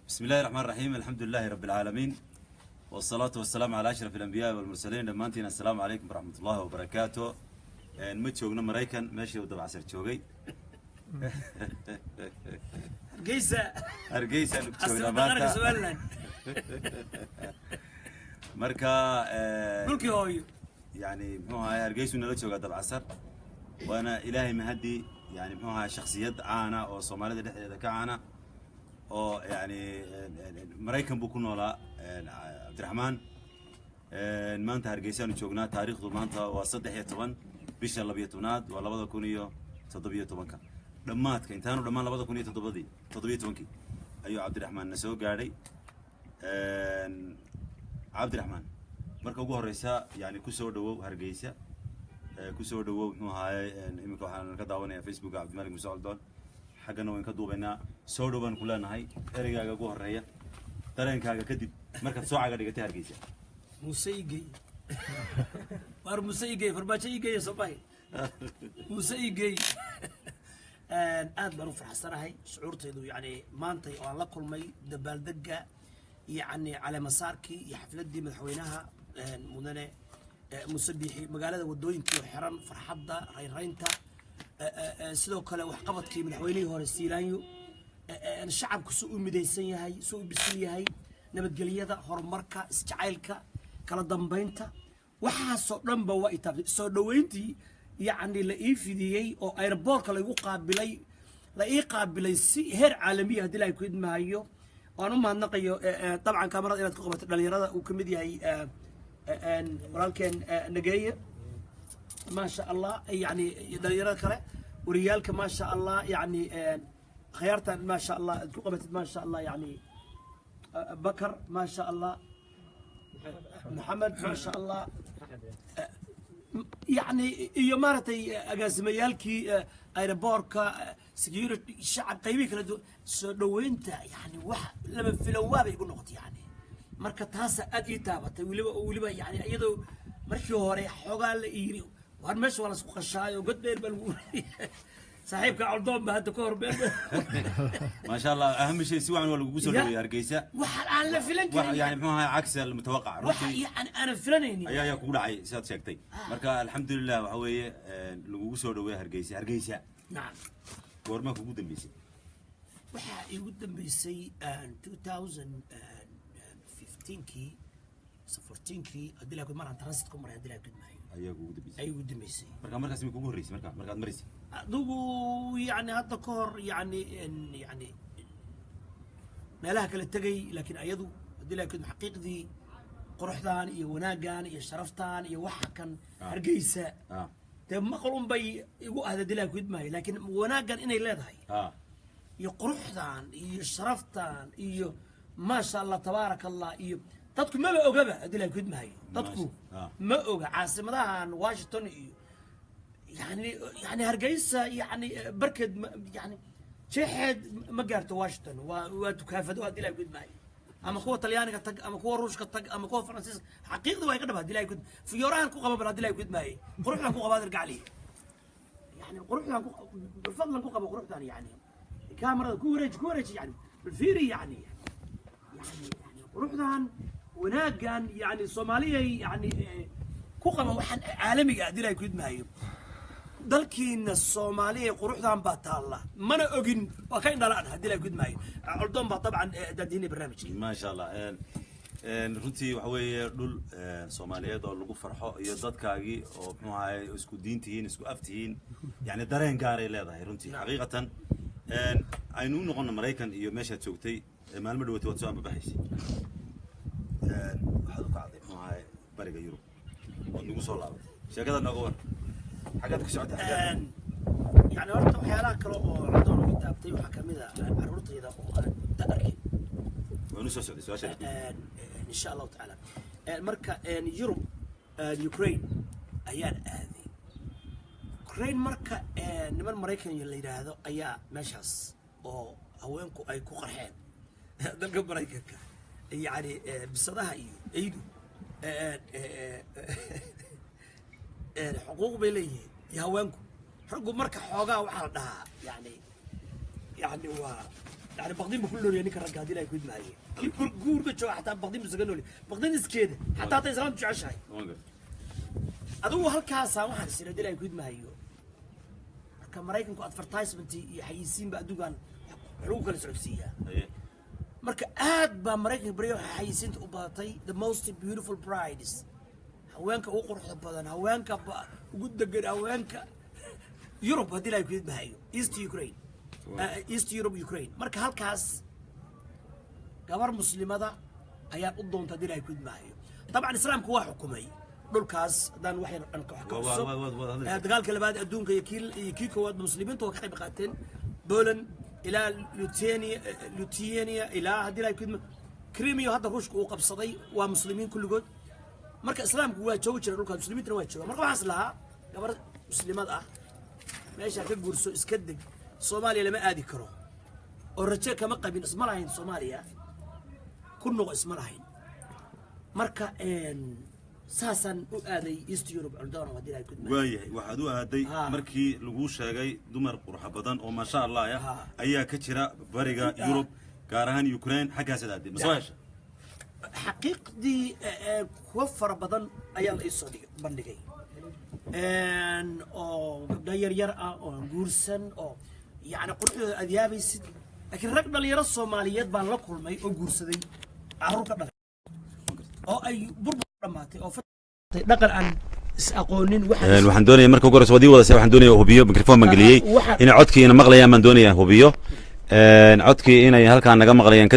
بسم الله الرحمن الرحيم، الحمد لله رب العالمين، والصلاة والسلام على أشرف الأنبياء والمرسلين. Dhammaantiin السلام عليكم ورحمة الله وبركاته. Ma joogno Maraykan, meeshii uu Dabcasar joogay. Hargeysa. Hargeysaanu ku joognaa caasimadda qaranka maanta. Somaliland. Marka dhulkii hooyo. Yani muxuu ahaay, Hargeysuu nala joogaa Dabcasar, waana Ilaahay mahadi. Yani muxuu ahaay, shakhsiyad caana oo Soomaalida dhexdeeda ka caana oo yani Maraykan buu ku noolaa Cabdiraxmaan. Maanta Hargeysaanu joognaa. Taariikhdu maanta waa 13 bisha 12aad, waa 2017-ka. Dhammaadka intaanu dhammaan labada kun iyo toddobadii toddobiyo tobankii ayuu Cabdiraxmaan na soo gaadhay. Cabdiraxmaan, marka ugu horeysa yani kusoo dhawow Hargeysa, kusoo dhawow. Muxuu ahaaye, iminka waxaan ka daawanaya Facebooka Cabdimalik Muuse Coldoon, xaggana wayn ka duubaynaa. Soo dhow baan ku leenahay. Ereygaaga ugu horeeya, dareenkaaga kadib markaad soo caga dhigatay Hargeysa. Muuse igey, waar Muuse igey, Farmaajo igeeya, soo bahay Muuse igey. Aad baan u faraxsanahay. Shucuurtaydu yani maantay oo aan la kulmay dabaaldega, yani caleemasaarkii iyo xafladdii madaxweynaha mudane Muuse Biixi, magaalada wadooyinkii oo xiran, farxadda, raynraynta, sidoo kale waxqabadkii madaxweynihii hore Siilaanyo, shacabku su u midaysan yahay, su u bisil yahay, nabadgelyada, horumarka, isjacaylka, kala dambaynta, waxaasoo dhanba waa itaabtay. Soo dhoweyntii yacni la ii fidiyey oo airportka laygu qaabilay, la ii qaabilay si heer caalamiya, haddii Ilahay ku idmahayo, waan u mahadnaqayo. Dabcan kaamarada inaad ku qabatay dhalinyarada uu ka mid yahay walaalkeen Nageeye, maasha Allah, yani dhalinyarada kale, wariyaalka, maasha Allah, yani khiyaartan, maasha Allah, aad ku qabatid, maasha Allah, yani Bakar, maasha Allah, Maxamed, maasha Allah, yani iyo maaragtay agaasimayaalkii airportka, security, shacab, qaybihii kala duwan, soo dhoweynta, yani wax lama filan waabay igu noqotay. Yani marka taasa aad ii taabatay. Weliba yani iyadoo markii hore xoogaa la yiri, war meesha waa lasku qashaayo, god dheer baa lagu, saaxiibka Coldoon ba hadda ka hor meel. ما شاء الله، اهم شيء si wacan waa lagugu soo Ya. dhaweeyey Hargeysa. Waxa aan la filan wax karin. Yani muxuu ahaa, cagsi almutawaqac wax runtii yani aanan filanaynin ayaa kugu dhacay sidaad sheegtay. Marka alxamdulilah, waxa weeye lagugu soo dhaweeyey Hargeysa. Hargeysa goormaa kugu dambeysay? Waxaa iigu dambeysay 2015kii mise 14kii, haddii laa maraan transit ku maray, haddii laa gudmaayo. Ayaa kugu dambeysay. Ayay igu dambeysay. Marka markaas mi kugu horreysay marka markaad maraysay? Adigu yani hadda ka hor yani meelaha kala tegay, laakiin ayadu haddii laa gudmo xaqiiqdii quruxdan iyo wanaaggan iyo sharaftan iyo waxa kan Hargeysa dee maqal un bay igu ahda, haddii laa gudmaayo, laakiin wanaaggan inay leedahay iyo quruxdan iyo sharaftan iyo maasha Allah tabaaraka Allah, iyo dadku maba ogaba, haddii laa gudmaayo, dadku ma oga caasimadahan Washington iyo yani Hargeysa, yani barkeed yani jeexeed ma gaarto Washington. Waa tukaafado, haddii laa gudmaayo, ama kuwa Talyaaniga tag, ama kuwa Ruushka tag, ama kuwa Faransiiska. Xaqiiqda waa iga dhaba, haddii laa gud fiyoorahan ku qaba bal, haddii laa gudmaayo, quruxdan ku qaba adirgacli, yani quruxdan ku fadlan ku qabo quruxdan, yani kaamarada ku wareeji, ku wareeji, yani balfiiri, yani quruxdan, wanaaggan, yani Soomaaliyay, yani ku qaba waxaan caalamiga, haddii laa gudmaayo. Dalkiina Soomaaliya quruxdan baa taalla, mana ogin, waa ka indhalaan, haddii laa gudmaayo. Coldoon baa dabcan daadihinay barnaamijkii. ما شاء الله. Runtii waxa weeye dhul Soomaaliyeed oo lagu farxo iyo dadkaagii oo muxuu ahaye isku diin tihiin, isku af tihiin, yani dareen gaaray leedahay runtii xaqiiqatan. Aynu u noqono Maraykan iyo meeshaad joogtay. Maalmo dhawatay waad soo ambabaxaysay. Waxaad u kacday muxuu ahaye bariga Yurub, waad nagu soo laabatay. Sheekada nooga war, xaggaad ku socotay, xaggaad? Yani horta waxyaalaha kale oo Coldoon ugu taabtay waxaa kamid ah carruurtayda oo aan muddo arkin. Waanu soo socday su-aasha. Insha Allahu tacaala. Marka Yurub, Ukraine ayaan aaday. Ukraine marka niman Maraykan la yidhaahdo ayaa meeshaas oo haweenku ay ku qarxeen dalka Maraykanka, yani bisadaha iyo eydu xuquuq bay leeyihiin iyo haweenku, raggu marka xoogaa waxaa la dhahaa yani waa Yani baqdin buu ku noolyahay ninka ragga haddii Ilaahay ku idmaaye. Kii guurka jooga xataa baqdin buu isaga noolyahay, baqdin iskeeda xataa hadday islaamtu jeceshahay. Waan gartay. Adigu halkaasaa waxaan is haddii Ilaahay ku idmaayo, marka Maraykanku advertisement iyo xayisiin ba adduunkan wax lagu kala socodsiiyaa. Marka aad baa Maraykanka barya waxaa xayisiinta u badatay the most beautiful brides, haweenka ugu quruxda badan, haweenka ugu degan, haweenka Yurub haddii Ilaahay ku idmahayo, East Ukraine, East Europe, Ukraine. Marka halkaas gabar muslimada ayaan u doonta haddii Ilaahay ku idmahayo. Dabcan Islaamku waa xukumay dhulkaas haddaan wax yar dhanka wax ka xuso. Dagaalka labaad adduunka iyo kii koowaad muslimiintu waa ka qayb qaateen, Poland ilaa Lithuania ilaa haddii Ilaahay ku idma Crimea hadda Ruushka uu qabsaday waa muslimiin kulligood. Marka Islaamku waa joogi jiray dhulkaas, muslimiintana waa jooga. Marka waxaas lahaa gabar muslimad ah meeshaa ka guurso, iska deg. Soomaaliya lama aadi karo oo rajo kama qabin, isma lahayn Soomaaliya ku noqo, isma lahayn. Marka saasaan u aaday East Europe, Coldoona, haddii Ilaahay ku idmaayo. Waayahay, waxaad u aaday markii laguu sheegay dumar qurxa badan oo maasha Allah ah ayaa ka jira bariga Yurub, gaar ahaan Ukraine, xaggaasaad aaday, ma soo hesha? Xaqiiqdii kuwo fara badan ayaa la iisoo bandhigay oo gabdho yar yar ah oo aan guursan oo yacni quruxdooda aad yaabaysid, laakiin rag dhalinyaro Soomaaliyeed baan la kulmay oo guursaday, carruur ka dhalay oo ay burbur dhammaatay oo dhaqan aan is aqoonin waxaan Waxaan doonaya marka ugu horeysa waad ii wadasay, waxaan doonaya hubiyo microphone baan geliyey inay codkii ina maqlayaan baan doonaya hubiyo. Codkii inay halkaan naga maqlayaan ka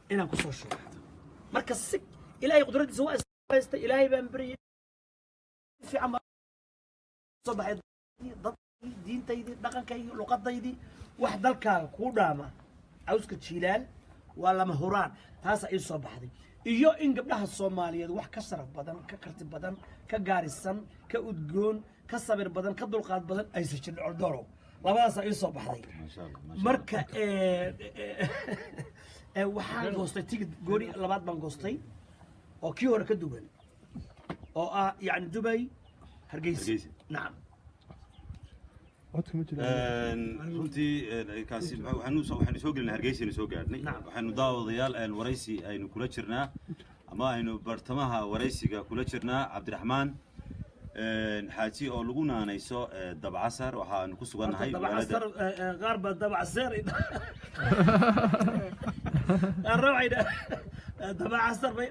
inaan kusoo shubo. Marka si Ilaahay qudradiisa waa haystay, Ilaahay baan baryay, fiican baan soo baxay, dadkii, diintaydii, dhaqankaygii, luqadaydii. Wax dalkaaga kuu dhaama cawska jiilaal waa lama huraan. Taasaa ii soo baxday, iyo in gabdhaha Soomaaliyeed wax ka sharaf badan, ka karti badan, ka gaarisan, ka udgoon, ka sabir badan, ka dulqaad badan aysan jirin. Coldoorow, labadaasaa ii soo baxday. Maasha Allah, maasha Allah. Marka waxaan goostay tigid gooni labaad baan goostay oo kii hore ka duwan oo ah yani Dubay Hargeysa. Hargeysa. Nacam. Codka ma jiro. Runtii kaasi waxaanu soo gelinay Hargeysaynu soo gaadhnay. Nacam. Waxaynu daawadayaal waraysi aynu kula jirnaa ama aynu bartamaha waraysiga kula jirnaa Cabdiraxmaan Xaaji oo lagu naanayso Dabcasar. Waxaanu ku sugannahay Dabcasar magaalada qaar baa dabcaseer, qaarna waxay dabcasar bay.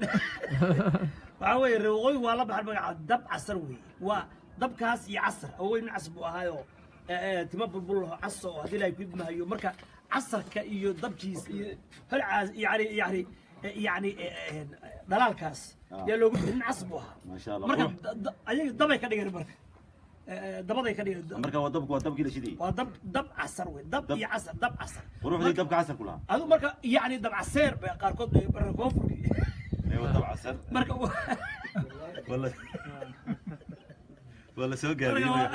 Waxaa weeye reer waqooyi waa la baxan magaca dabcasar weeye, waa dabkaas iyo casar. Awowey nin cas buu ahaayoo timo bulbul laho caso oo haddii Ilaahay ku idmahayo. Marka casarka iyo dabkiis iyo holcaas yani dhalaalkaas yaa loogu bixin, nin cas buu ahaa. Maasha Allah. Marka Qurux. Ayaga dabay ka dhigeen, marka dabaday ka dhigeen. Marka waa dabku, waa dabkii la shidayay. Waa dab, dab casar wey, dab Dab. iyo casar, dab casar. Quruxdii dabka casar ku lahaa. Adu marka yani dabcaseer bay qaarkood barra koonfurki. Waa dabcasar. Marka waa la soo gaabiyey.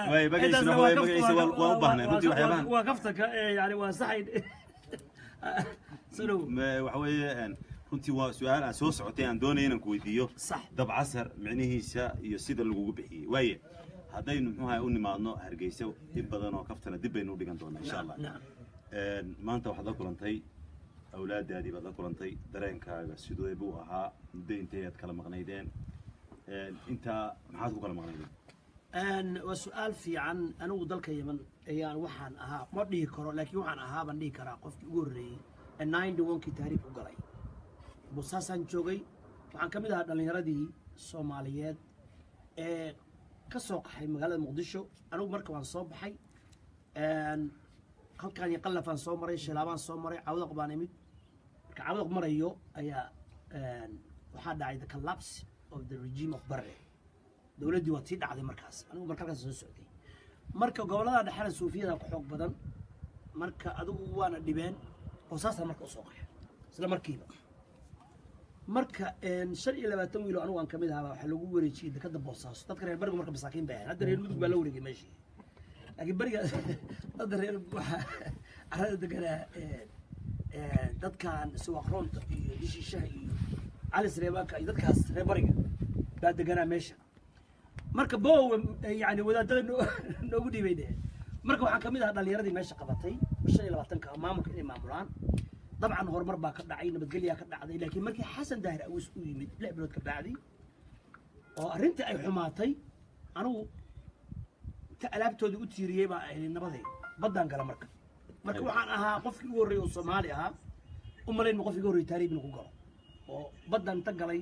Waay, magaciisuna waa magaciisa, waa u baahnay runtii waxyaabahan. Waa kaftanka yani waa saxayn salow. Waxa weeye Runtii waa su-aal aan soo socotay, aan doonaya inaan ku weydiiyo. Sax. Dabcasar micnihiisa iyo sida lagugu bixiyey. Waaye, haddaynu muxuu ahay u nimaadno Hargeysa, in badan oo kaftana dib baynu u dhigan doonaa, insha Allah. Nacam. Maanta waxaad la kulantay awlaadaadii baad la kulantay. Dareenkaaga sidee buu ahaa? Muddo intee aad kala maqnaydeen? Intaa maxaad ku kala maqnaydeen? Waa su-aal fiican. Anigu dalka Yemen ayaan waxaan ahaa ma dhihi karo, laakiin waxaan ahaa baan dhihi karaa qofkii ugu horreeyey ee 91-kii taariikh u galay. Bosaasaan joogay. Waxaan ka mid ahaa dhallinyaradii Soomaaliyeed ee ka soo qaxay magaalada Muqdisho. Anigu marka waan soo baxay, halkaan iyo Qallafaan soo maray, Shilaabaan soo maray, Cawdaq baan imid. Marka Cawdaq marayo ayaa waxaa dhacay the collapse of the regime of Barre. Dowladdii waa tii dhacday markaas. Anigu marka halkaas soo socday. Marka gobollada dhexena suufiyada ku xoog badan. Marka adigu waana dhibeen. Bosaasaan marka usoo qaxay isla markiiba. Marka 25 wiil oo anigu aan kamid ahaa waxaa lagu wareejiyey dekada Boosaaso. Dadka reer barigu marka masaakiin bay ahayn. Hadda reer Mudug baa la wareegay meeshii, laakiin bariga dadka reer waxaa carada deganaa dadkan Siwaaqroonta iyo Dishiishaha iyo Cali Sareebaanka iyo dadkaas reer bariga baa deganaa meesha. Marka Bowe yani wadaadada noogu dhiibay dheheen. Marka waxaan kamid ahaa dhalinyaradii meesha qabatay 25-ka maamulka inay maamulaan. Dabcan horumar baa ka dhacay, nabadgelyaa ka dhacday, laakiin markii Xasan Daahir Aweys u yimid 6 bilood ka bacdi oo arrintii ay xumaatay, anigu ta alaabtoodii u tiiriyey baa ahayd nabaday baddaan gala. Marka waxaan ahaa qofkii ugu horreeyey oo Soomaali ahaa, u malayn ma qofkii ugu horreeyey taariib inuu ku galo oo baddan ta galay.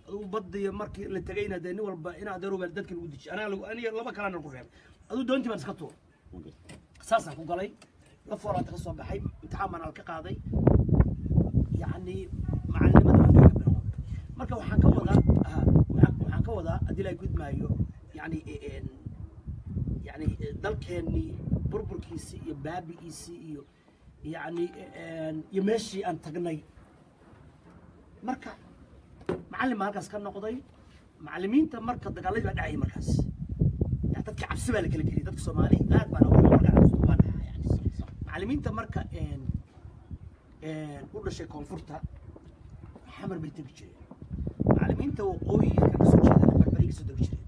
Adigu badiyo markii la tegayna dee nin walba in adeero baa dadkii lagu dejiyay. Anaga lagu aniga laba kalena lagu reebay. Adigu doontii baan iska tuuray, saasaan ku galay. La foolaanta ka soo baxay, imtixaan baan al ka qaaday, yacni macalinimada baan kaga bilowday. Marka waxaan ka wadaa aha, waxaan ka wadaa haddii la gudmaayo, yani dalkeennii burburkiisii iyo baabi'iisii iyo yani iyo meeshii aan tagnay. Marka macallin baan halkaas ka noqday. Macallimiinta marka dagaaladii baa dhacayay markaas. Yani dadka cabsi baa la kala geliyay dadka Soomaali aad baan ugu markaa cabsi waa dhacay. Yani macallimiinta marka een een u dhashay koonfurta Xamar bay tegi jireen, macallimiinta waqooyi ka soo jeedana Berberi ka soo degi jireen,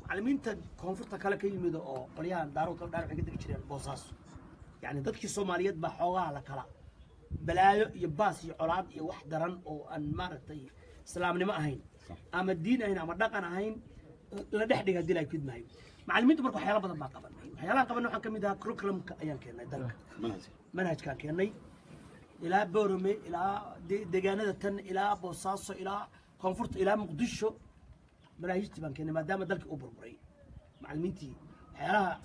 macallimiinta koonfurta kale ka yimid oo qolyahan Daarood kala dhaan waxay ka degi jireen Boosaaso. Yani dadkii Soomaaliyeed baa xoogaha la kala balaayo iyo baas iyo colaad iyo wax daran oo aan maaragtay islaamnimo ahayn ama diin ahayn ama dhaqan ahayn la dhex dhiga haddii la kidmaayo macallimiintu. Marka waxyaalo badan baan qabanay. Waxyaalahan qabanay waxaan ka mid ahaa curriculumka ayaan keennay dalka. Manhajka. Manhajkaan keennay ilaa Boorame, ilaa deegaanada tan, ilaa Boosaaso, ilaa koonfurta, ilaa Muqdisho. Manaahijtii baan keennay maadaama dalkii uu burburay. Macallimiintii waxyaalaha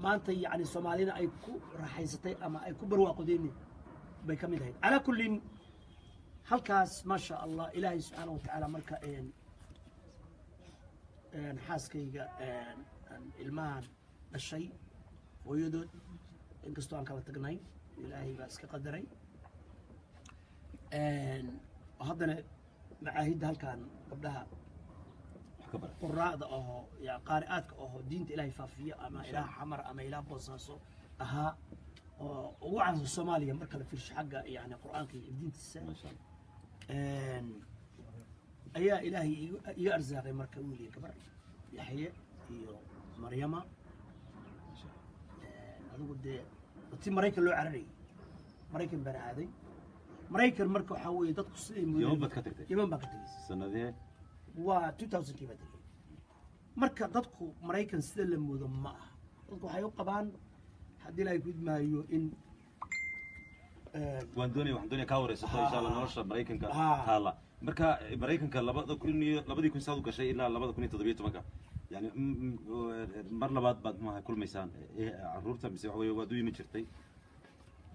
maanta yacni Soomaalina ay ku raaxaysatay ama ay ku barwaaqodeen bay ka mid ahayd. Calaa kullin halkaas, maasha Allah, Ilaahay subxaana wa tacaala marka een een xaaskayga een ilmahan dhashay hooyadood, inkastoo aan kala tagnay, Ilaahay baa iska qadaray. Haddana macaahidda halkan gabdhaha wax ka bara quraacda ahoo ya qaari'aadka ahoo diinta Ilaahay faafiya ama ilaa Xamar ama ilaa Boosaaso ahaa oo ugu caansan Soomaaliya marka la fiirsho xagga yani Qur'aanka iyo xifdintiisa Maasha Allah. Ayaa Ilaahay iga arsaaqay marka wiil iyo gabar, Yaxye iyo Maryama. Maasha Allah. Adigu dee ti Maraykan loo cararayay, Maraykan baan aaday. Maraykan marka waxaa weeye dadku siday moodeen. Yemen baad ka tagtay? Yemen baan ka tegay. Sanadee? Waa 2000-kii baa tegay. Marka dadku Maraykan sida la moodo ma aha. Dadku waxay u qabaan haddii Ilaahay gudmaayo in Waan doonaya, waxaan doonaya kaa wareysato, insha Allah, nolosha Maraykanka taala. Marka Maraykanka 2002 saad u gashay ilaa 2017-ka, yani mar labaad baad muxuu kulmaysaan carruurta mise waxa weeye waad u yimi jirtay?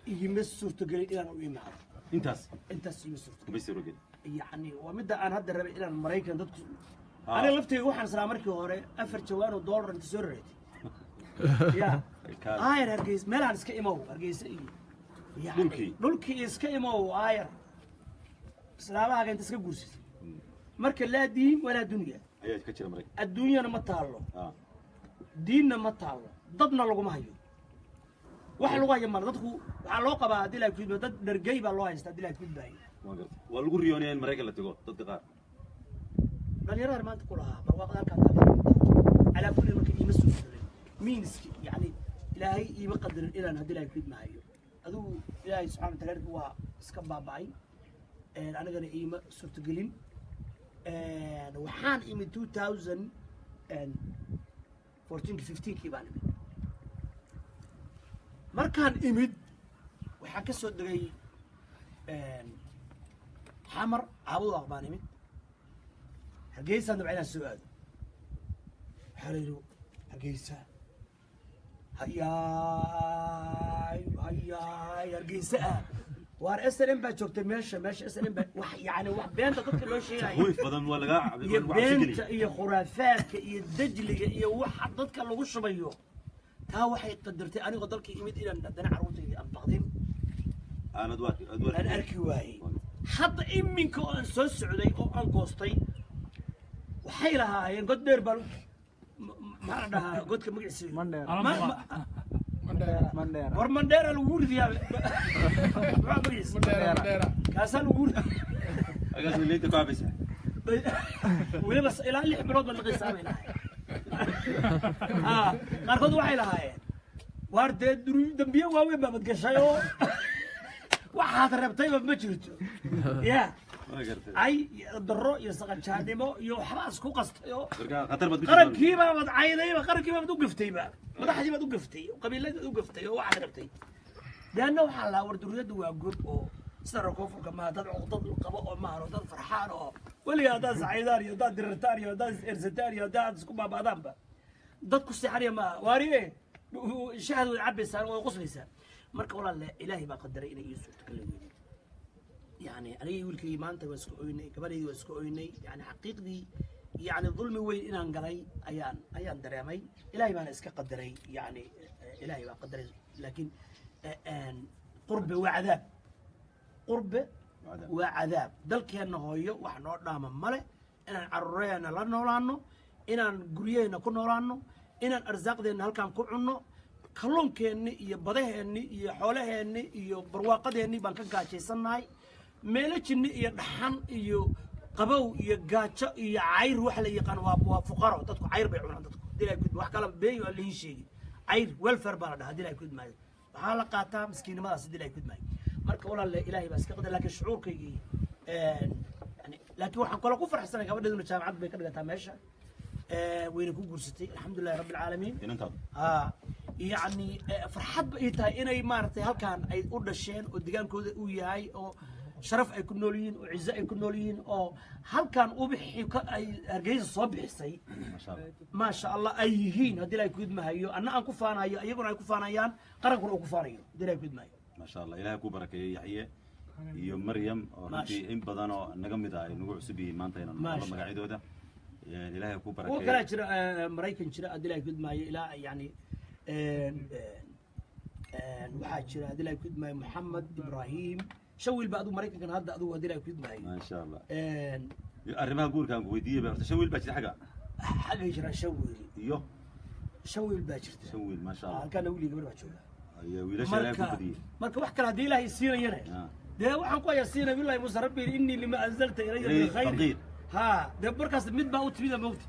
Igima suurtogelin inaan u imaado. Intaas? Intaas ima suurtogelin. Kuma suurogelin. Yacni waa midda aan hadda rabay inaan Maraykan dadku aniga laftayga waxaan islaa markii hore afar jawaan oo dollar inta soo raratay ya aayar Hargeysa meelaan iska imow, Hargeysa iyo yacni Dhulkii. Dhulkii iska imow, aayar islaamahaaga inta iska guursatay. Marka laa diin walaa dunya ayaa ka jira Maraykan. Adduunyana ma taallo, diinna ma taallo, dadna laguma hayo. Wax lagu hayo male. Dadku waxaa loo qabaa haddii la gudbo dad dhargey baa loo haystaa haddii la gudbaayo. Waa gartay, waa lagu riyoonaya in Maraykan la tago dadka qaar. Dhalinyarada maanta ku lahaa barwaaqada halkaan taala. Calaa kulli, marka iima suurtagelin miinski, yani Ilaahay iima qadarin inaan haddii Ilaahay kudmahayo. Adigu Ilaahay subxana wa taala waa iska baaba'ay, anigana iima suurtagelin. Waxaan imid 2014, 15kii baan imid. Markaan imid waxaan ka soo degay Xamar, Caabudaaq baan imid. Hargeysaan dabca inaan soo aado. Waxaa la yidhi Hargeysa, hayaay hayaay, Hargeysa ah, waar SNM baa joogtay meesha, meesha SNM baa wax, yani wax beenta dadka loo sheegayo. Takhwiif badan waa lagaa iyo lagu cabsi beenta geliyay. Iyo khuraafaadka iyo dajliga iyo waxa dadka lagu shubayo, taa waxay qadartay anigoo dalka imid inaan haddana carruurtayda aan baqdin aanad waa aad waa aan arki waayey. Hadda iminka oo aan soo socday oo aan goostay, waxay lahaayeen god dheer baa maxaa la dhahaa godka magaciisa? Mandheera. Mandheera. War Mandheera lagu ridiyaa, maxaa magaciisa? Mandheera. Kaasaa lagu ridi. Agaas liinta ku cabaysaa. Weliba ilaa 6 bilood baa liqaysaa bay lahaayeen. Qaarkood waxay lahaayeen waar dee dambiye waaweyn baabad gashay oo waxaad rabtayba ma jirto ya. Waa gartay. Cay iyo darro iyo saqajaanimo iyo waxbaa isku qastay oo Marka khatar baad ku jirtaa. Qarankiibaabad caydayba, qarankiibaabad u gaftayba, madaxdii baad u gaftay, qabiiladii baad u gaftay oo waxaad rabtay. Deanna waxaa lahaa war duriyaddu waa gob oo sida reer koonfurka maaha, dad cuqdad qabo oo maahan oo dad farxaan oo weligaa haddaad iscaydaan iyo haddaad dirirtaan iyo haddaad is eersataan iyo haddaad isku baaba'daanba dad ku seexanaya maaha. Waariye shahad way cabaysaan, way qoslaysaan. Marka walaalle, Ilaahay baa qadaray inay ii suurtagal weynay. Yani anigii wiilkaygi maanta waa iska oynay, gabadhaydii waa iska oynay. Yani xaqiiqdii, yani dulmi weyn inaan galay ayaan dareemay. Ilaahay baana iska qadaray, yani Ilaahay baa qadaray. Laakiin qurbe waa cadaab, qurbe Waa cadaab. Waa cadaab. Dalkeenna hooyo wax noo dhaama male. Inaan caruuraheenna la noolaano, inaan guryaheenna ku noolaano, inaan arsaaqdeenna halkaan ku cunno, kalluunkeenni iyo badaheenni iyo xoolaheenni iyo barwaaqadeenni baan ka gaajaysannahay. Meelo jinni iyo dhaxan iyo qabow iyo gaajo iyo cayr wax la yaqaan waa fuqaro. Dadku cayr bay cunaan dadku dilaa gudba, wax kala beeyo aan lihin sheegin. Cayr welfare baa la dhahaa dilaa gudmaayo, waxaa la qaataa miskiinnimadaas dilaa gudmaayo. Marka walaalle, Ilaahay baa iska qadar, laakiin shucuurkaygii yani, laakiin waxaan kaloo ku farxsanay gabadheeduna jaamacad bay ka dhigataa meesha, wayna ku guursatay, alxamdulilahi rabbi alcaalamiin. Inantaadu? Ha, yacni farxad ba ii tahay inay maaragtay halkaan ay u dhasheen oo degaankooda uu yahay oo sharaf ay ku nool yihiin oo cizo ay ku nool yihiin oo halkaan ubixi ka ay Hargeysa soo bixisay. Maasha Allah. Maasha Allah ay yihiin haddii Ilahay kudmahayo, anna aan ku faanayo, iyaguna ay ku faanayaan, qarankuna uu ku faanayo haddii Ilahay kudmahayo. Maasha Allah, Ilahay ku barakeeyey Yaxye iyo Maryam oo runtii in badan oo naga mid ah ay nagu cusub yihiin maanta inaan maqlo Maasha. magacyadooda. Ilaahay ku Kuwa barakeeyo. kalaa jira, Maraykan jira haddii Ilahay kudmahayo, ilaa yani waxaa jira haddii Ilahay kudmahayo Maxamed Ibrahim, shan wiil ba adigu Maraykankan hadda adigu haddii Ilahay kudmahayo. Maasha Allah. Arrimaha guurka aan ku weydiiyey ba horta, shan wiil baa jira xagga? Xaggay jiraan shan wiil. Iyo Shan wiil baa jirta. Shan wiil, maasha Allah. Halkaana wiil iyo gabar baa jooga. Iyo wiilasha Ilaahay ku Marka badiyey. Marka wax kale haddii Ilaahay siinayana dee waxaan ku hayaa siinay billahi Muuse rabbi innii lima anzalta ilaya min إلي khayr faqiir. Ha, dee markaas mid baa u timida mogta.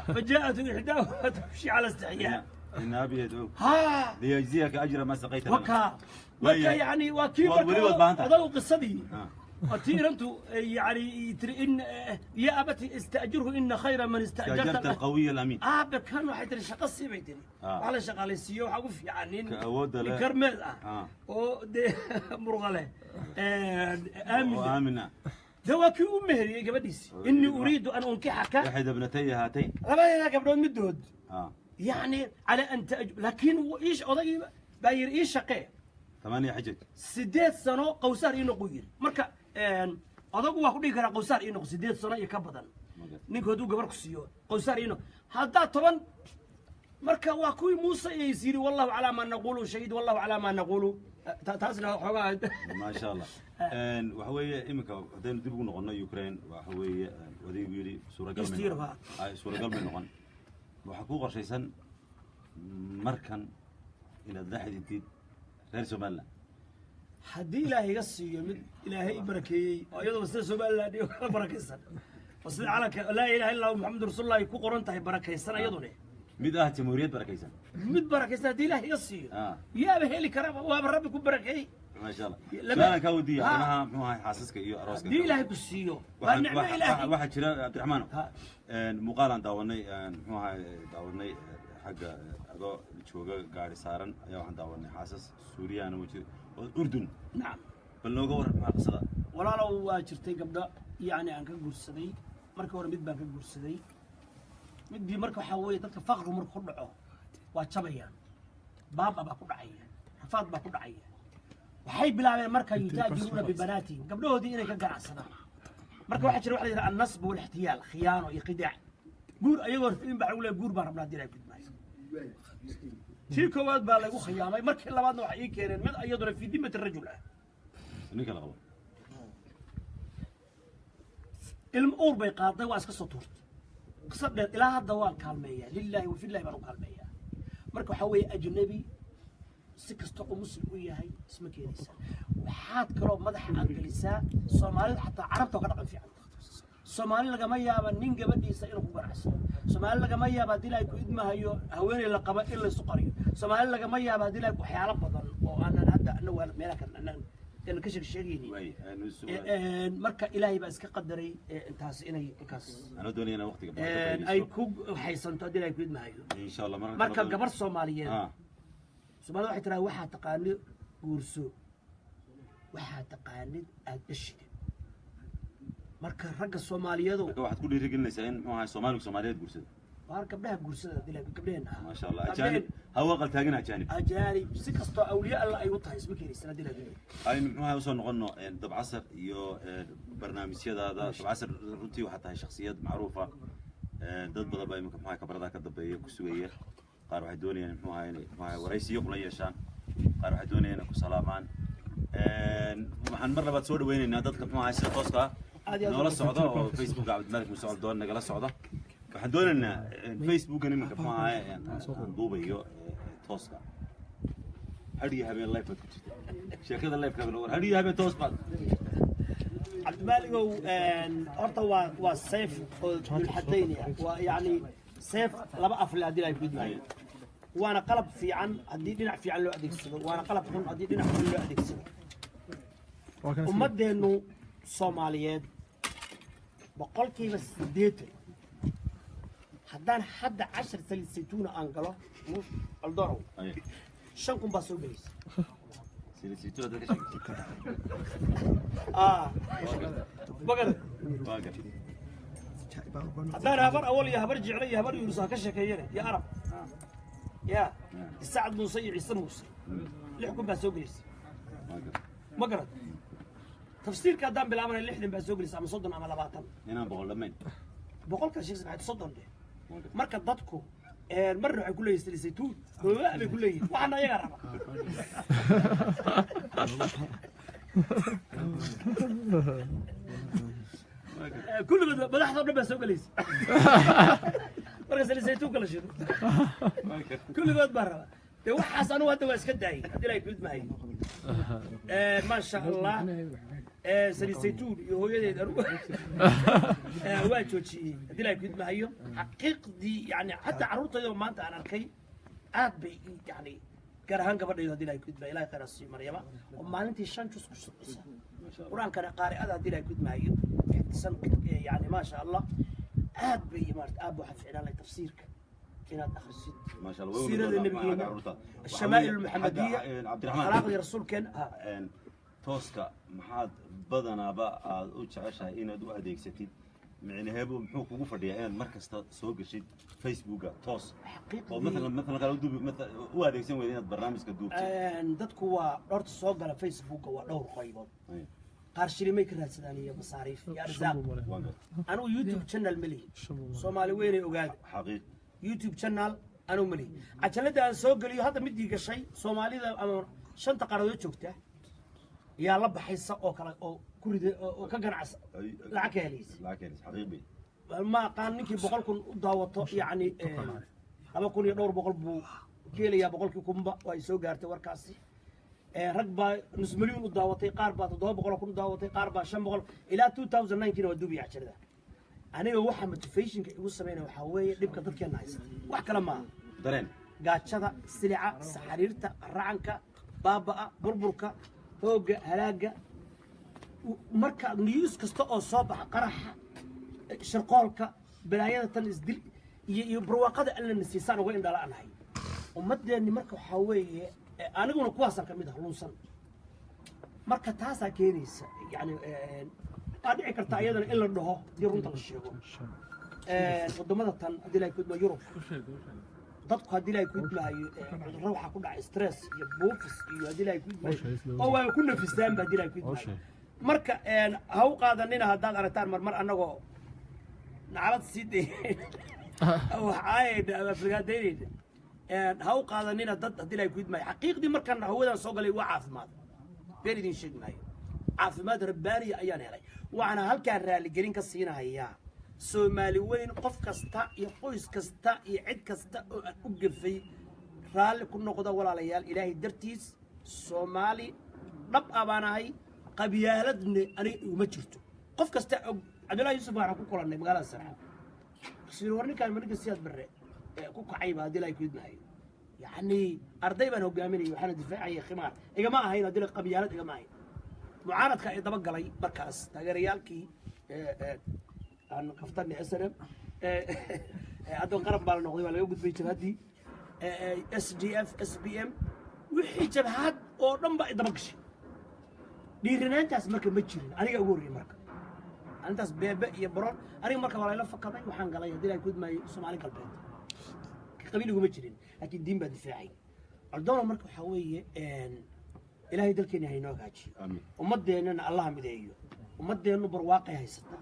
فجاءته إحداهما تمشي على استحياء إن أبي يدعوك ها ليجزيك أجر ما سقيت لنا. Wakaa marka yani waa kii Waad weli waad baahan tahay. Odagu qisadii waa tii inantu yani tiri in ya abati ista'jirhu ina khayra man استأجرت ista'jarta القوي الأمين. Aabe kan waxay tiri shaqo sii bay tiri. Wax la shaqaalaysiiyo waxaa ugu fiican nin Ka awoodda leh. Nin karmeed ah oo dee muruqa leh, aamin leh. وآمنة. Dee waa kii u meheriyey gabadhiisi, innii uriidu an unkixaka إحدى ابنتي هاتين. Labadeeda gabdhood midood yani cala an taaj, laakiin ii odaygii baa yidhi ii shaqee 8 حجج. 8 sano qawsaar ii noqu yidhi. Marka odagu waa ku dhihi karaa qawsaar ii noq 8 sano iyo ka badan. Ninku hadduu gabar ku siiyo qawsaar ii noq haddaa 10, marka waa kuwii Muuse is yidhi wallahu calaa maa naqulu shahiid, wallahu calaa maa naqulu. Taasna xoogaa. ما شاء الله. Waxa weeye iminka haddaynu dib ugu noqono Ukraine, waxa weeye odaygu yidhi suuragal East may Europe, noqon. Ay, suuragal may noqon. Waxaa kuu qorshaysan markan inaad la xidhiidtid reer Somaliland? Haddii Ilaahay iga siiyo mid Ilaahay i barakeeyey oo iyadoo sida Somaliland iyo kala barakaysan oo sida calanka laa ilaaha illa allahu Muxammadu rasuulullahi ku qoran tahay barakaysan, iyadune Mid ah jamhuuriyad barakaysan. Mid barakaysan haddii Ilaahay iga siiyo, yaaba heli karaba, waaba Rabbi ku barakeeyey. Maasha Allah. Su-aalan kaa weydiiya arrimaha, muxuu ahay, xaasaska iyo arooska. Haddii Ilaahay ku siiyo waa nicmo Ilaahay. Waxaa jira, Cabdiraxmaan, muuqaal aan daawanay, muxuu ahay, daawanay xagga adoo jooga gaari saaran ayaa waxaan daawanay xaasas Suuriyana wajir oo Urdun. Nacam. Bal nooga waran, maxaa qisada? Walaalow, waa jirtay gabdho yacni aan ka guursaday. Markii hore mid baan ka guursaday. Midii marka waxaa weeye, dadka faqrigu marku ku dhaco waa jabayaan, baaba baa ku dhacaya, rafaad baa ku dhacaya. Waxay bilaabeen marka yutaajiruuna bibanaatihim, gabdhahoodii inay ka ganacsadaan. Marka waxaa jira waxa la yidhaha annasb walixtiyaal, khiyaano iyo khidaac. Guur ayagoo rabin baa lagu leeyahay, guur baan rabnaa haddii Ilahay gudmaayo. Tii koowaad baa lagu khiyaamay. Markii labaadna waxay ii keeneen mid iyaduna fi dimati rajul ah. Ninka la qabo. Ilmo uur bay qaaday, waa iska soo tuurtay. Qisa dheer, ilaa hadda waan kaalmeeyaa, lilaahi wafillahi baan u kaalmeeyaa. Marka waxaa weeye, ajnabi si kasta oo muslim u yahay isma keenaysaa. Waxaad kaloo madaxa aad gelisaa, Soomaalida xataa Carabta oo ka dhaqan fiican. Soomaali lagama yaaba nin gabadhiisa inuu ku ganacsado. Soomaali lagama yaaba haddii Ilaahay ku idmahayo haweeney la qaba in laysu qariyo. Soomaali lagama yaaba haddii Ilaahay waxyaalo badan oo aanan hadda anagu meelaha kan anaan aan ka sheeg sheegaynin. Waay. Marka Ilaahay baa iska qadaray intaas inay markaas Anoo doonaya inaan waqtiga ka ay faa'iidaysto. ku haysanto haddii Ilaahay ku idmahayo. Insha Allah marka Marka gabar Soomaaliyeed, Soomaalida waxay tiraa, waxaa taqaanid guurso, waxaa taqaanid aad dhashid. Marka ragga Soomaaliyeedu Marka waxaad ku dhiirigelinaysaa in, muxuu ahay, Soomaaligu Soomaaliyeed guursado. Waar gabdhaha guursada haddii Ilaahay gabdhaheenna ah. Maasha Allah. Ajaanib hawa aqal taagin ajaanib. Ajaanib si kastoo awliya Alla ay u tahay isma keenaysan haddii Ilaahay. Aynu, muxuu ahay, usoo noqono Dabcasar iyo barnaamijyadaada. Dabcasar, runtii waxaa tahay shakhsiyad macruufa. Dad badan baa iminka, muxuu ahay, kabarada ka dambeeya ku sugaya. Qaar waxay doonayaan, muxuu ahay, inay, muxuu ahay, waraysiyo kula yeeshaan. Qaar waxay doonayaan inay ku salaamaan. Waxaan mar labaad soo dhaweynaynaa dadka, muxuu ahay, sida tooska ah Aad iyo aad. Noola socda oo Facebooka Cabdimalik Muuse Coldoon nagala socda. Waxaan doonaynaa Facebookan iminka, muxuu ahay, aan duubayo tooska, hadh iyo habeen live baad ku jirta. Sheekada live ka war, hadh iyo habeen toos baad. Cabdimaaligow, horta waa seef oo dulxadaynaya, waa yacni seef laba afle haddii Ilaahay ku idmaayo. Waana qalab fiican haddii dhinac fiican loo adeegsado, waana qalab xun haddii dhinac xun loo adeegsado. Ummaddeennu Soomaaliyeed 80%, haddaan hadda 10 saliid saytuuna aan galo Aldorow, 5,000 baa soo gelaysa. Saliid saytuun dadka sheegtay. Ah, magarad. Waa gartay. Haddaan Habar Awal iyo Habar Jecle iyo Habar Yunus ha ka sheekeeyane iyo Arab ya Sacad Muuse iyo Ciise Muuse, 6,000 baa soo gelaysa. Waa gartay. Ma garad? Tafsiirka haddaan bilaabana 60 baa soo gelaysa ama 30 ama 20. Inaan 100 dhammayn. Boqolkaa sheegsa maxay, 30 dheh. Waa gartay. Marka dadku marna waxay ku leeyihin saliid saytuun gooba bay ku leeyihin, waxaana ayagaa raba. Waa gartay. Kulligood madaxda o dhan baa soo gelaysa marka saliid saytuunka la shido. Waa gartay. Kulligood baa raba. Dee waxaas anugu hadda waa iska daayay haddii Ilaahay ku idmahayo. Maasha Allah, saliid saytuun iyo hooyadeed anugu waa joojiyey haddii Ilaahay ku idmahayo. Xaqiiqdii yani xataa carruurtayda maanta aan arkay aad bay yani, gaar ahaan gabadhaydu haddii Ilaahay ku idmahayo, Ilahay khayr ha siiyo Maryama, oo maalintii shan jus ku shaqaysa, qur-aankana qaari'ada haddii Ilaahay ku idmahayo xifdisan, yani maasha Allah, aad bay maarata. Aad waxaa ficnaan lahay tafsiirka inaad akhrisid, Maasha Allah. Way siirada wada nabigeena, carruurta. الشمائل المحمدية, Cabdiraxmaan, akhlaaqdii rasuulkeena ha. Tooska maxaad badanaaba aad u jeceshahay inaad u adeegsatid? Micnaheebu muxuu kugu fadhiyaa inaad mar kasta soo geshid Facebooka toos oo maalan kale u duubi u adeegsan weyda inaad barnaamijka duubtid? Dadku waa horta soo gala Facebooka waa dhowr qaybood. Qaar shilimay ka raadsadaan iyo masaariif iyo arsaaq. Waan gartay. Anugu YouTube channel ma lihi, Soomaali weynay ogaada. Xaqiiq. YouTube channel anugu ma lihi. Cajalada aan soo geliyo hadda midii gashay Soomaalida ama shanta qaaradood joogta yaa la baxaysa oo kale oo ku rida oo ka ganacsa, lacag ka helaysa. Lacag helaysa, xaqiiq bay. Ma aqaan ninkii 100,000 u daawato, yacni 2,000 iyo dhowr boqol buu ka helayaa boqolkii kunba. Waa ay soo gaartay warkaasi. Rag baa nus milyuun u daawatay, qaar baa 700,000 u daawatay, qaar baa 500 ilaa 2009kiina waa duubaya cajalada. Aniga waxa motivationka igu sameynaya waxaa weeye dhibka dadkeena haysta, wax kale maaha. Dareen. Gaajada, silica, saxariirta, racanka, baaba'a, burburka, hoogga, halaaga. Marka news kasta oo soo baxa, qaraxa, shirqoolka, balaayada tan, isdil iyo barwaaqada alla na siisaan uga indhala'anahay ummadeenni. Marka waxaa weeye aniguna kuwaasaan ka mid ah lunsan. Marka taasaa keenaysa, yani waa dhici karta iyadana in la dhaho haddii runta la sheego, waddamada tan haddii la kudma Yurub, dadku haddii la kudmahayo cudurro waxaa ku dhacay stress iyo buufis iyo haddii la kudmahayo oo waa ku nafisaanba haddii la kudmahayo. Marka ha u qaadanina haddaad aragtaan marmar annagoo naclad sii daynayna, wax caayayna ama aflagaadaynayna, ha u qaadanina dad haddii la kudmahayo. Xaqiiqdii markaan hawadan soo galay waa caafimaad, been idin sheegi maayo, caafimaad rabbaaniya ayaan helay. Waxaana halkaan raaligelin ka siinahayaa Soomaali weyn, qof kasta iyo qoys kasta iyo cid kasta oo aan u gafay. Raalli ku noqda walaalayaal, Ilaahay dartiis. Soomaali dhab ah baan ahay, qabyaaladne aniga iguma jirto. Qof kasta og Cabdullahi Yuusuf waxaan ku kulannay magaalada Sanca. Sir, war ninkaan ma ninka Siyaad Barre ee ku kacayba haddii la kudmahayo? Yacni arday baan hogaaminayay, waxaana difaacayay khimaar. Igama ahayn haddii la qabyaalad, igama ahayn. Mucaaradka ay daba galay markaas, taageerayaalkii aan kaftanay SNM, hadda qaran baa la noqday, waa laga gudbay jabhaddii SDF, SPM, wixii jabhad oo dhan baa daba gashay. Dhiiranaantaas marka ma jirin, aniga ugu horreeyey. Marka arrintaas beebe iyo baroon aniga marka waa layla fakaday. Waxaan galay haddii la kudmaayo Soomaali Galbeed, qabiil iguma jirin, laakiin diin baa difaacay Coldoona. Marka waxaa weeye Ilaahay dalkeena haynoo hagaajiyo. Amiin. Ummadeennana Allaha mideeyo. Ummadeennu barwaaqay haysataa.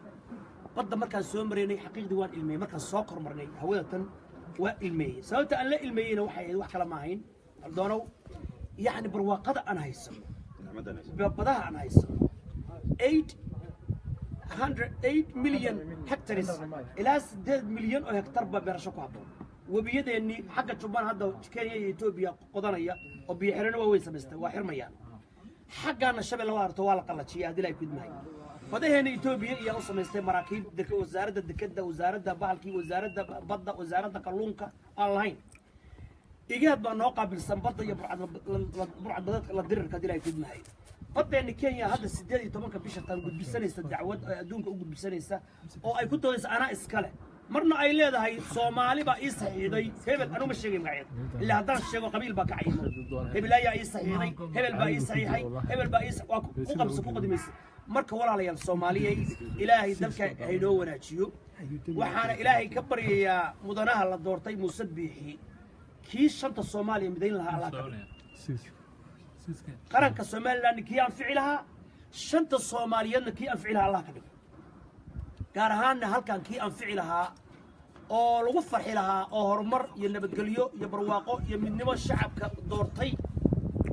Badda markaan soo maraynay xaqiiqdii waan ilmeeyey. Markaan soo kormarnay hawada tan waa ilmeeyey. Sababta aan la ilmeeyeyna waxay ahayd wax kale ma ahayn Coldoonow, yacni barwaaqada aan haysano, nicmadan hayso, badaha aan haysano, 808 million hectares, ilaa 8 milyan oo hektar baa beerasho ku habboon. Webiyadeennii xagga Jubbaan hadda Kenya iyo Etoobiya qodanaya oo biyo xirano waaweyn samaystay waa xirmayaan. Xaggaana Shabeelle waa arto, waa la qallajiyay haddii la kudmahay. Badaheena Etoobiya iyaa u samaystay maraakiib, wasaaradda dekeda, wasaaradda bahalkii, wasaaradda badda, wasaaradda kalluunka aan lahayn. Igaad baa noo qaabilsan badda iyo burcad badeedka la dirirka haddii la kudmahay. Baddeena Kenya hadda 18-ka bisha tan gudbisanaysa dacwad ay adduunka u gudbisanaysa oo ay ku doodaysa anaa iskale, marna ay leedahay Soomaali baa ii saxiixday hebel. Anuma sheegay magaceeda, ilaa haddaan sheego qabiil baa ka cayimo. Hebel ayaa ii saxiixday, hebel baa ii saxiixay, hebel baa ii waa ku qabsa ku qadimaysa. Marka walaalayaal Soomaaliyey, Ilaahay dalka haynoo wanaajiyo. Waxaana Ilaahay ka baryayaa mudanaha la doortay Muuse Biixi, kii shanta Soomaaliya midayn lahaa Allah ka dhigo, qaranka Somaliland kii anfici lahaa, shanta Soomaaliyeedna kii anfici lahaa Allah ka dhigo, gaar ahaanna halkan kii anfici lahaa oo lagu farxi lahaa oo horumar iyo nabadgelyo iyo barwaaqo iyo midnimo shacabka doortay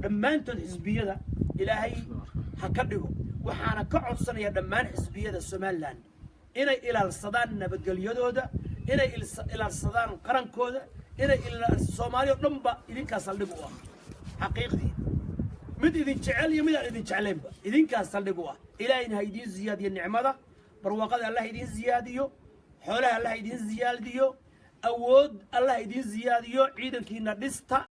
dhammaantood xisbiyada Ilaahay ha ka dhigo. Waxaana ka codsanaya dhammaan xisbiyada Somaliland inay ilaalsadaan nabadgelyadooda, inay ilaalsadaan qarankooda, inay Soomaaliya o dhan ba idinkaa saldhig u ah. Xaqiiqdii mid idin jecel iyo mid aan idin jeclaynba idinkaas saldhig u ah. Ilaahayna ha idiin ziyaadiyo nicmada, barwaaqada Allah idiin ziyaadiyo, xoolaha Allah idiin ziyaadiyo, awood Allah idiin ziyaadiyo, ciidankiina dhista.